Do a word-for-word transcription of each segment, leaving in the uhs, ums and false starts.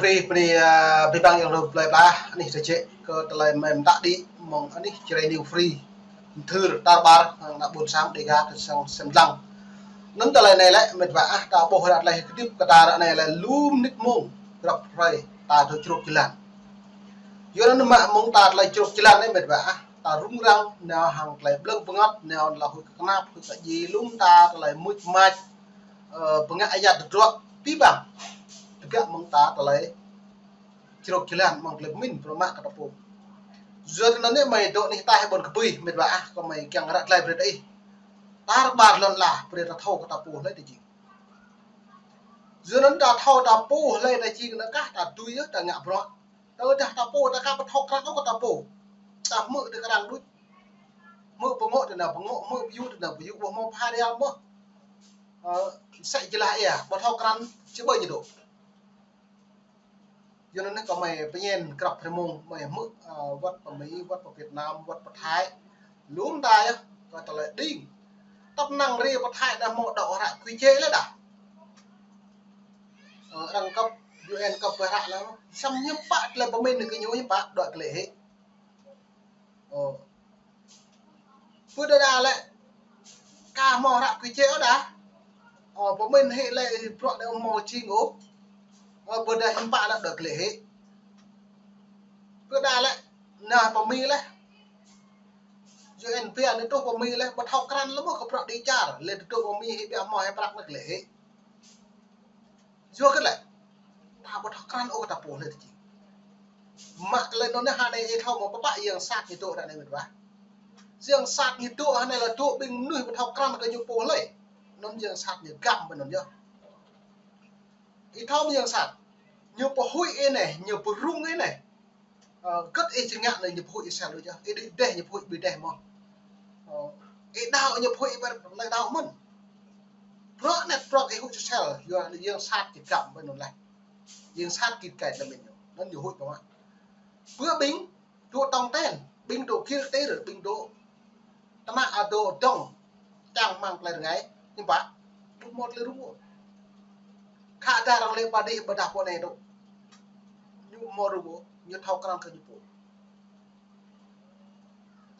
Free, free, a, bi bang yang rơp plơi pla, anih tơjĕ kơ tơlơi mơ̆ng ta đĭ mơ̆ng anih Jrai New Free. Thur tar ƀar, hăng ană ƀôn sang Dêga kơ sang sem lăng. Anŭn tơlơi anai lĕ, met wa ah, ta ƀuh ră tơlơi hơdip kơ ta ră anai lĕ lŏm nit mông, grăp hrơi, ta tơlơi čruk jơlan. Yua anŭn mă mơ̆ng ta tơlơi čruk jơlan anai, met wa ah, ta rŭng răng, nao hăng tơlơi blơ̆ng bơngăt, nao lŏ huĭ kơ kơnap, huĭ kơ ji lŏm ta tơlơi muč mač, ơ, bơngăt ayăt tơdruă, bi bang. Tơbiă mơ̆ng ta tơlơi čruk jơlan mơ̆ng tơlơi pơmĭn prơmă kơ ta pô. Yua anŭn anai mơi dŏ anih ta hĭ ƀôn kơ bui, met wa ah, kơ mơi kiăng ră tơlơi brơi ta ih. Tar ƀar lŏn ala brơi ta thâo kơ ta pô hlơi ta jing. Yua anŭn ta thâo ta pô hlơi ta jing, anŭn kah ta tui yơh ta ngă bruă. Tơdah ta pô ta ka ƀu thâo krăn ôh kơ ta pô. Ta hmư̆ tơ krăn đôč. Hmư̆ pơngŏ tơ nao pơngŏ, hmư̆ pơyŭ tơ nao pơyŭ, ƀu hmâo pha rơyal mơ̆. Ơ, sĕ jơlah ia, ƀu thâo krăn, či ƀơi ñu dŏ. Yua anŭn kơ mơi pơñen grăp hrơi mông, mơi hmư̆, ơ, wơ̆t pơ Mi, wơ̆t pơ Việt Nam, wơ̆t pơ Thái. Lŏm ta yơh, kơ tơlơi đing. Tơpă năng rĭ pơ Thái anŭn hmâo dŏ hră quy chế lĕ đah. Ơ, arăng kơp, U N kơp pơhră lĕ. Samơ̆ hiư̆m pă tơlơi pơmĭn kơ ñu hiư̆m pă, dŏ kơ lĕ hĭ. Ơ. Pơ đa đa lĕ, ka hmâo hră quy chế ôh đah. Ơ, pơmĭn hĭ lĕ bruă anai hmâo jing ôh. Ơ, pơ đa hiư̆m pă lĕ dŏ kơ lĕ hĭ. Pơ đa lĕ, nao pơ Mi lĕ. U N pia anai truh pơ Mi lĕ, ƀu thâo krăn lĕ mơ̆ kơ bruă đĭ čar, lĕ truh pơ Mi hĭ biă hmâo hĭ prăk anŭn kơ lĕ hĭ. Yua kơ lĕ, ta ƀu thâo krăn ôh kơ ta pô hlơi ta jing. Mă tơlơi anŭn anai hơnai ih thâo mơ̆ pơpă yang sat ñu dŏ ră anai met wa. Yang sat ñu dŏ hơnai lĕ dŏ ƀing mơnuih ƀu thâo krăn kơ ñu pô hlơi. Anŭn yang sat ñu găm ƀơi anŭn yơh. Ih thâo mơ̆ yang sat. Ñu pơhuĭ ih anai, ñu pơrŭng ih anai. Ơ, kơ̆t ih či ngă anai ñu pơhuĭ ih sel đôč yơh. Ih đĭ dêh ñu pơhuĭ ƀing dêh mơ̆n. Ơ, ih đaŏ ñu pơhuĭ ƀing tơlơi đaŏ mơ̆n. Bruă anai bruă ih huĭ či sel, yua yang sat či găm ƀơi anŭn lĕ. Yang sat git gai tơlơi mĭn ñu. Anŭn ñu huĭ pơmă. Pơ ƀing dŏ tong ten, ƀing dŏ gir tir, ƀing dŏ tơnă a dŏ dŏng, čang rơmang tơlơi rơngai, hiư̆m pă, ƀu hmâo tơlơi rŭng ôh. Khă dah arăng lĕ ƀă dih ƀôdah pô anai dŏ. Ñu ƀu hmâo rŭng ôh, ñu thâo krăn kơ ñu pô.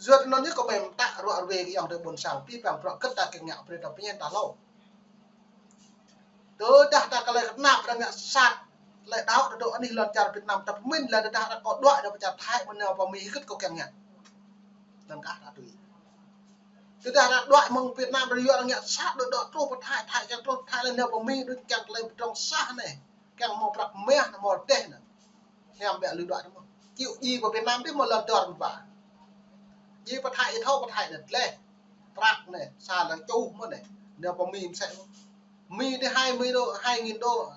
Yua anŭn yơh kơ mơi mơtă ruă ruê kơ ayŏng adơi ƀôn sang, bi bang bruă kơ ta kiăng ngă brơi ta pơñen ta hlâo. Tơdah ta kơ tơlơi kơnap arăng ngă sat, tơlơi đaŏ ta dŏ anih lŏn čar Việt Nam ta pơmĭn lĕ tơdah arăng kơ đuaĭ dŏ pơ čar Thái mơ̆ nao pơ Mi hơget kơ kiăng ngă. Anŭn kah ta tui. Tơdah arăng đuaĭ mơ̆ng Việt Nam arăng yua arăng ngă sat dŏ dŏ truh pơ Thái, Thái kiăng truh Thái lĕ nao pơ Mi đôč kiăng tơlơi pơdrŏng sah anai. Kiăng hmâo prăk mah anai hmâo dêh anai. Hiam biă lui đuaĭ anai mơ̆. Čih ji pơ Việt Nam dih hmâo lŏn dơr mơ̆ ƀă. Ji pơ Thái ih thâo pơ Thái anai tleh. Prăk anai, sa lăng čuh mơ̆n anai. Nao pơ Mi mơsĕ mơ̆. Mi dih hai mươi đô, hai nghìn đô.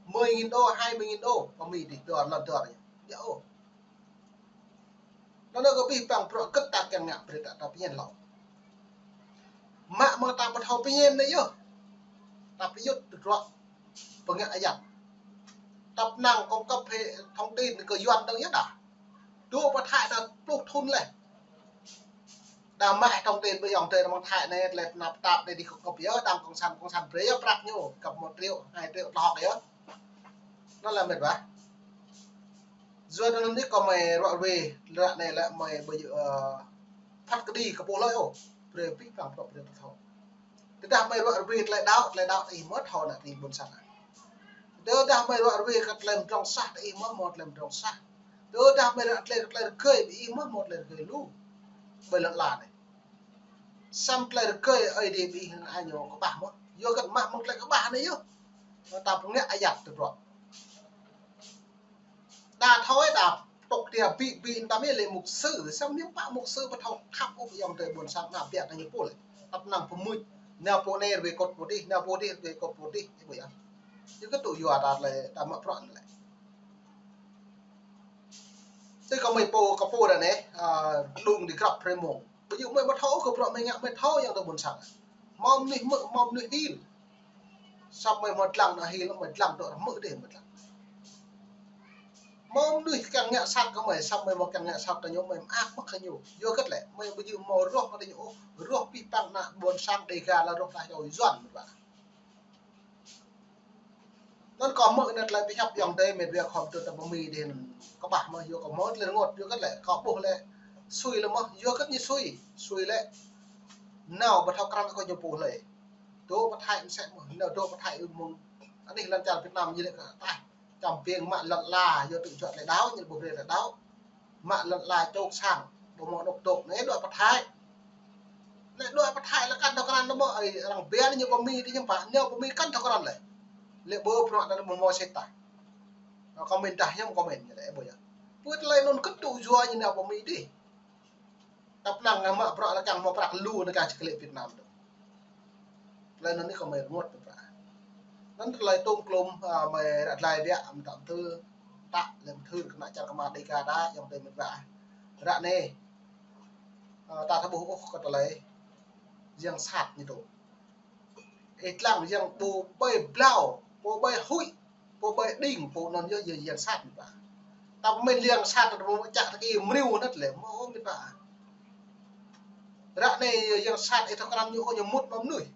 Mười nghìn đô, hai mươi nghìn đô. Pơ Mi dih dơr lŏn dơr. Yơh ôh. Anŭn kơ bi bang bruă kơ ta kiăng ngă brơi ta, ta pơñen hlâo. Mă mơ̆ ta ƀu thâo pơñen anai yơh. Ta pơyut tơdruă bơngăt ayăt. Tơpă năng kông kơp hĭ thông tin kơ Yuan dơ̆ng yơh đah. Dŏ pơ Thái ta pluh thŭn leh. Đah mă thông tin ƀơi ayŏng adơi mơ̆ng Thái anai, tơlơi tơnap tap anai dih kông kơp yơh, đảng cộng sản, cộng sản brơi yơh prăk ñu, kơp một triệu, hai triệu tơhŏk yơh. Anŭn lĕ met wa. Yua anŭn anai kơ mơi ruă ruê, ră anai lĕ mơi ƀơi, ơ, phat kơđi kơ pô hlơi ôh. Brơi bi bang bruă brơi ta thâo. Tơdah mơi ruă ruê tơlơi đaŏ, tơlơi đaŏ ih mơ̆ thâo ană tring ƀôn sang. Tơdah mơi ruă ruê kơ tơlơi pơdrŏng sah ih mơ̆ hmâo tơlơi pơdrŏng sah. Tơdah mơi ruă tơlơi, tơlơi rơgơi ƀing ih mơ̆ hmâo tơlơi rơgơi lu. Ƀơi lŏn ala anai. Samơ̆ tơlơi rơgơi Ơi Adai ƀing ih hăng ai ñu kơƀah mơ̆. Yua kơ mă mơ̆ng tơlơi kơƀah anai yơh. Ta pơngă ayăt tơdruă. Đa thâo ih đa tŏk tia ƀĭ ƀĭ ta mĭn lĕ mục sư, samơ̆ hiư̆m pă mục sư ƀu thâo khăp ôh ayŏng adơi ƀôn sang, ană biă ta ñu pô lĕ. Tơpă năng pơmưč, nao pô anai ruai kŏt pô dih, nao pô dih ruai kôt pô dih, ih ƀuh yơh. Yua kơ tŭ yua ta lĕ, ta mă bruă anai lĕ. Tui kơ mơi pô, kơ pô ră anai, a, đung dih grăp hrơi mông. Ƀu djơ̆ mơi ƀu thâo kơ bruă mơi ngă, mơi thâo ayŏng adơi ƀôn sang. Hmâo mơnuih hmư̆, hmâo mơnuih hil. Samơ̆ mơi hmâo lăng anŭn hil, mơi lăng dŏ hmư̆ dih mơi lăng. Hmâo mơnuih kiăng ngă sat kơ mơi, samơ̆ mơi hmâo kiăng ngă sat kơ ñu, mơi mơak mơ̆ kơ ñu. Yua hơget lĕ, mơi ƀu djơ̆ hmâo rŏh kơ ñu ôh, rŏh bi bang ană ƀôn sang Dêga lĕ rŏh ta čô Yuan mơ̆n ƀă. Anŭn kâo hmư̆ anŭn tơlơi pơhiăp ayŏng adơi met wa khŏm tŭ ta pơmĭn dih anŭn kơƀah mơ̆, yua kâo hmư̆ tơlơi rơngot, yua kơ lĕ kâo ƀuh lĕ sui lĕ mơ̆, yua kơ ñu sui, sui lĕ nao ƀu thâo krăn kơ ñu pô lĕ. Dŏ pơ Thái mơsĕ mơ̆, nao dŏ pơ Thái ư mơ̆ng. Anih lŏn čar Việt Nam ñu lĕ kơ taih. Čăm ping mă lŏn ala, yua tŭ juă tơlơi đaŏ, ñu ƀu brơi tơlơi đaŏ. Mă lŏn ala čŏk sang, ƀu hmâo anŏ dŏ, anai dŏ pơ Thái. Anai dŏ pơ Thái lĕ kăn thâo krăn lĕ mơ̆, ơi, arăng ƀiă ñu pơmĭn dih ñu pă, ñu pơmĭn kăn thâo krăn lĕ. Lĕ ƀu bruă anŭn ƀu hmâo sĭt tah. Kâo mĭn tah ñu kâo mĭn ñu lĕ ƀu yơh. Pơ tơlơi anŭn kơtŭ yua ñu nao pơmĭn dih. Tăp năng ngă mă bruă lĕ kiăng hmâo prăk lu anŭn kiăng či klĕ Việt Nam dŏ. Tơlơi anŭn anai kâo mơi rơngot tơpă. Anŭn tơlơi tŏng klôm, a, mơi ră glai biă, mơtam thư, tă, lĕm thư, kơnă čar kơmar Dega đa, ayŏng adơi met wa. Ră anai, a, ta thâo ƀuh ôh kơ tơlơi yang sat ñu tŭ. Ih lăng yang pô ƀơi blao, pô ƀơi huĭ, pô ƀơi đing, pô anŭn yơh yang sat met wa. Ta pơmĭn yang sat, ta pơmĭn čă ta ki mriu anŭn lĕ, mơ̆ met wa. Ră anai yang sat ih thâo krăn ñu, ñu mŭt mă mơnuih.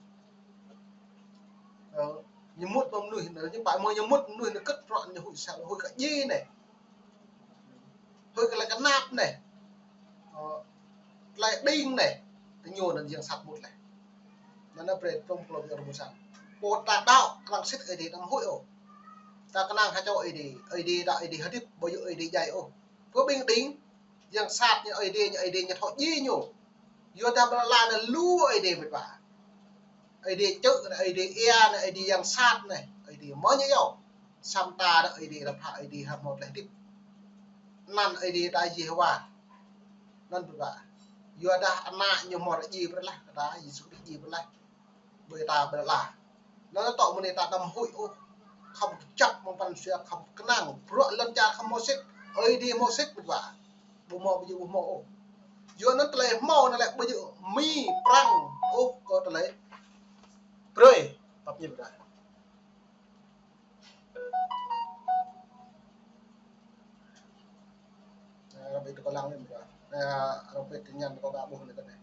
Ơ, ñu mŭt mă mơnuih, ñu pă mơ̆ ñu mŭt mơnuih ñu kơt prŏ ñu huĭ sa, huĭ kơ djai anai. Huĭ kơ tơlơi kơnap anai. Ơ, tơlơi đing anai. Tơ ñu anŭn yang sat mŭt lĕ. Anŭn anai brơi tŏng klôm ayŏng adơi ƀôn sang. Pô ta đaŏ, arăng sĭt Ơi Adai anăm huĭ ôh. Ta kơnang hơčâo Ơi Adai, Ơi Adai đaŏ Ơi Adai hơdip, ƀu djơ̆ Ơi Adai djai ôh. Pơ ƀing đing, yang sat ñu Ơi Adai, ñu Ơi Adai ñu thâo djai ñu. Yua dah ƀơi lŏn ala anai lu Ơi Adai met wa. Ơi Adai čư̆ anai, Ơi Adai ia anai, Ơi Adai yang sat anai, Ơi Adai mơ̆ ñu yơh. Samơ̆ ta đaŏ Ơi Adai, ră pha Ơi Adai hăm hmâo tơlơi hơdip. Anăn Ơi Adai ta Yêhôwa. Anŭn met wa. Yua dah Ană ñu hmâo rơjai pơrơlah, kơ ta Yêsu Krist rơjai pơrơlah. Ƀơi ta ƀơi lŏn ala. Anŭn tŏ mơ̆ng anai ta anăm huĭ ôh. Khŏm kơjăp mơ̆ng pran jua, khŏm kơnang. Bruă lŏn čar khŏm hmâo sĭt. Ơi Adai hmâo sĭt met wa. Ƀu hmâo, ƀu djơ̆ ƀu hmâo ôh. Yua anŭn tơlơi hmâo anŭn lĕ ƀu djơ̆ Mi, Prăng ôh kơ tơlơi brơi. Pap ñu ƀu đa. Ơ, arăng ƀu tŭ kơ lăng anai ƀu đa. Ơ, arăng ƀu tŭ ñăn kơ ta ƀuh anai kơ anai.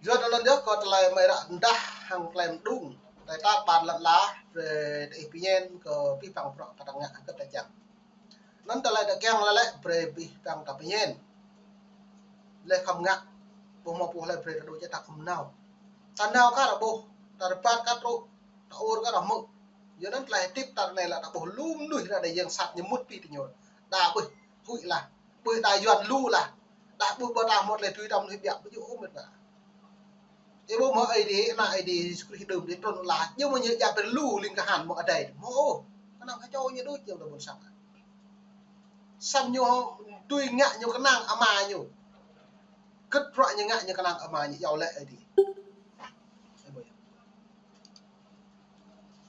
Yua anŭn yơh kơ tơlơi mơi ră rơndah hăng tơlơi mơđung. Tơlơi tar ƀar lŏn ala, brơi tơ ih pơñen kơ abih bang bruă ta ngă hơget ta čang. Anŭn tơlơi ta kiăng lĕ lĕ brơi abih bang ta pơñen. Lĕ khŏm ngă, ƀu hmâo pô lĕ brơi ta dŏ či ta khŏm nao. Ta nao kar ƀuh, ta rơbat kar truh, ta ur kar hmư̆. Yua anŭn tơlơi hơdip ta anai lĕ ta ƀuh lu mơnuih ră anai yang sat ñu mŭt pi tơ ñu. Đa ƀuh huĭ lah, ƀuh đa yuan lu lah, đa ƀuh ƀu ta hmâo tơlơi tui ta mơnuih biă ƀu djơ̆ ôh met wa. Ih ƀuh mơ̆ Ơi Adai, Ană Ơi Adai Yêsu Krist đưm đă trŭn lăng, ñu mơ̆ ñu djă brơi lu ling tơhan mơ̆ adai. Mơ̆ ôh, kơnang hơčâo ñu đôč ayŏng adơi ƀôn sang. Samơ̆ ñu tui ngă ñu kơnang Ama ñu. Kơt bruă ñu ngă ñu kơnang Ama ñu iâu laĭ Ơi Adai.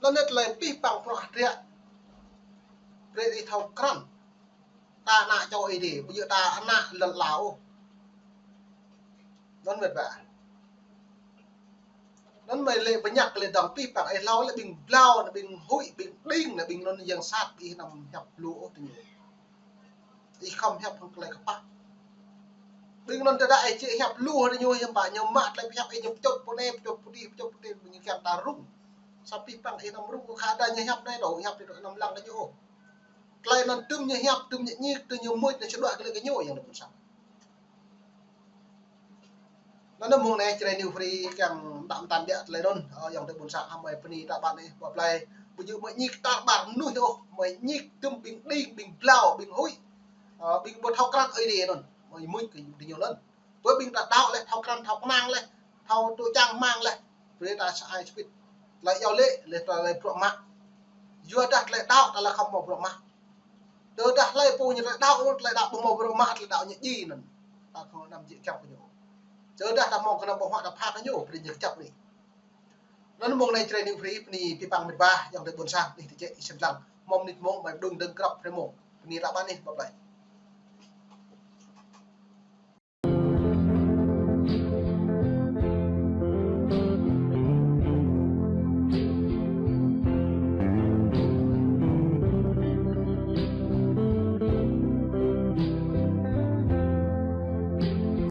Anŭn anai tơlơi abih bang bruă hơdră. Brơi ih thâo krăn. Ta ană čô Ơi Adai, ƀu djơ̆ ta ană lŏn ala ôh. Anŭn met wa. Anŭn mơi lĕ bơñăk lĕ dŏng abih bang ih hlâo lĕ ƀing blao, anai ƀing huĭ, ƀing đing, anai ƀing anŭn yang sat ih anăm hiăp lu ôh tơ ñu. Ih khŏm hiăp hăng tơlơi kơpă. Ƀing anŭn tơdah ih či hiăp lu hăng ñu, hiư̆m pă ñu mă tơlơi pơhiăp ih ñu pơčŭt pơ anai, pơčŭt pơ adih, pơčŭt pơ adih, ƀing ñu kiăng ta rŭng. Samơ̆ abih bang ih anăm rŭng, kơ khă dah ñu hiăp anai dŏ, hiăp anai dŏ, anăm lăng kơ ñu ôh. Tơlơi anŭn tŭm ñu hiăp, tŭm ñu ñik, tŭm ñu mŭt, ñu čơđuaĭ kơ lĕ kơ ñu ayŏng adơi ƀôn sang. Anŭn mơ̆ng anai Jrai New Free kiăng mơtam mơtam biă tơlơi anŭn, ơ, ayŏng adơi ƀôn sang hăng mơi bơni ta ƀar anai, ƀu blai, ƀu djơ̆ mơi ñik tar ƀar mơnuih ôh, mơi ñik tŭm ƀing đing, ƀing blao, ƀing huĭ, ơ, ƀing ƀu thâo krăn Ơi Adai anŭn, mơi mŭt kơ tơ ñu anŭn. Ƀơi ƀing ta đaŏ lĕ, thâo krăn, thâo kơnang lĕ, thâo tŭ čang rơmang lĕ, brơi ta sa ai sơpit. Tơlơi iâu laĭ, lĕ tơlơi bruă mă. Yua dah tơlơi đaŏ, ta lĕ khŏm hmâo bruă mă. Tơdah hlơi pô ñu tơlơi đaŏ, tơlơi đaŏ ƀu hmâo bruă mă, tơlơi đaŏ ñu djai anŭn. Ta khŏm anăm djai kiăng kơ ñu. Tơdah ta hmâo kơnơ̆ng ƀơ̆ng huă ta pha kơ ñu, brơi ñu kơjăp anai. Anŭn mơ̆ng anai Jrai New Free, bơni abih bang met wa, ayŏng adơi ƀôn sang, anih tơčĕ, ih sĭt lăng. Mơ̆ng mơnit mông, mơi mơđung dơ̆ng krăp hrơi mông. Bơni ta ƀar anai, bye bye.